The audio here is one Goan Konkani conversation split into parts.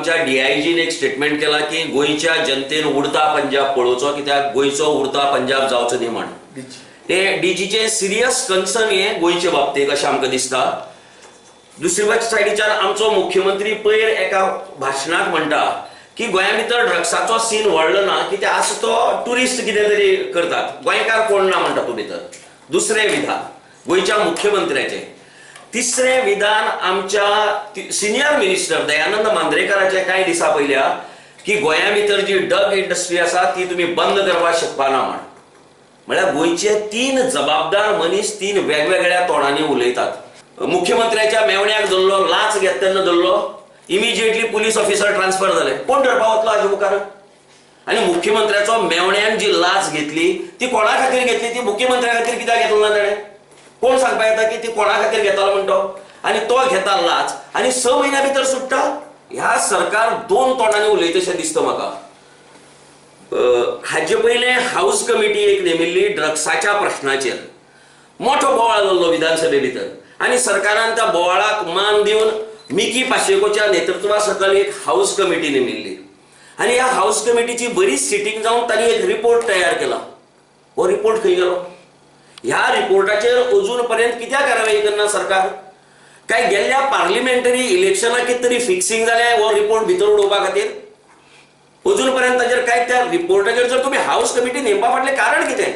आमच्या डीआयजीन एक स्टेटमेंट केला की गोंयच्या जनतेन उडता पंजाब पळोवचो, कित्याक गोंयचो उडता पंजाब जावचो न्ही म्हण. ते डीजीचे सिरियस कन्सर्न हे गोंयचे बाबतीत अशें आमकां दिसता. दुसरी सायडीच्यान आमचो मुख्यमंत्री पयर एका भाशणांत म्हणटा की गोंया भितर ड्रग्साचो सीन व्हडलो ना, कित्याक आसा तो ट्युरिस्ट कितें तरी करतात, गोंयकार कोण ना म्हणटा तूं भितर. दुसरें विधान गोंयच्या मुख्यमंत्र्याचें. तिसरें विधान आमच्या सिनियर मिनिस्टर दयानंद मांद्रेकराचे कांय दिसां पयल्या की गोंया भितर जी ड्रग इंडस्ट्री आसा ती तुमी बंद करपाक शकपाना म्हण. म्हळ्यार गोंयचे तीन जबाबदार मनीस तीन वेगवेगळ्या तोंडांनी उलयतात. मुख्यमंत्र्याच्या मेवण्याक धरलो, लाच घेत तेन्ना धरलो, इमिजिएटली पुलीस ऑफिसर ट्रान्सफर जाले. कोण धरपा वतलो हाजे मुखार? आनी मुख्यमंत्र्याचो मेवण्यान जी लाच घेतली ती कोणा खातीर घेतली? ती मुख्यमंत्र्या खातीर कित्याक घेतलो ना ताणें? कोण सांगपा येता की ती कोणा खातीर घेतालो म्हण तो? आनी तो घेता लाच आनी 6 म्हयन्या भितर सुट्टा. ह्या सरकार दोन तोंडांनी उलयतशें दिसता म्हाका. हाजे पयलें हाऊस कमिटी एक नेमिल्ली ड्रग्साच्या प्रश्नाचेर. मोठो बोवाळ जाल्लो विधानसभे भितर आनी सरकारान त्या बोवाळाक मान दिवन मिकी पाशेकोच्या नेतृत्वा सकयल एक हाऊस कमिटी नेमिल्ली आनी ह्या हाऊस कमिटीची बरीच सिटींग जावन तांणी एक रिपोर्ट तयार केला. हो रिपोर्ट खंय गेलो? ह्या रिपोर्टाचेर अजून पर्यंत कित्याक कारवाई करना सरकार? काय गेल्ल्या पार्लिमेंटरी इलेक्शनाक कितें तरी फिक्सिंग जालें हो रिपोर्ट भितर उडोवपा खातीर? अजून पर्यंत ताचेर काय त्या रिपोर्टाचेर जर तुमी हाऊस कमिटी नेमपा फाटलें कारण कितें?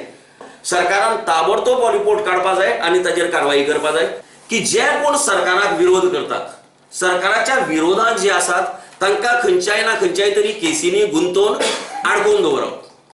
सरकारान ताबडतोब हो रिपोर्ट काडपा जाय आनी ताचेर कारवाई करपा जाय की जे कोण सरकाराक विरोध करतात, सरकाराच्या विरोधात जे आसात तांकां खंयच्याय ना खंयच्याय तरी केसींनी गुंतोवन आडकोवन दवरप.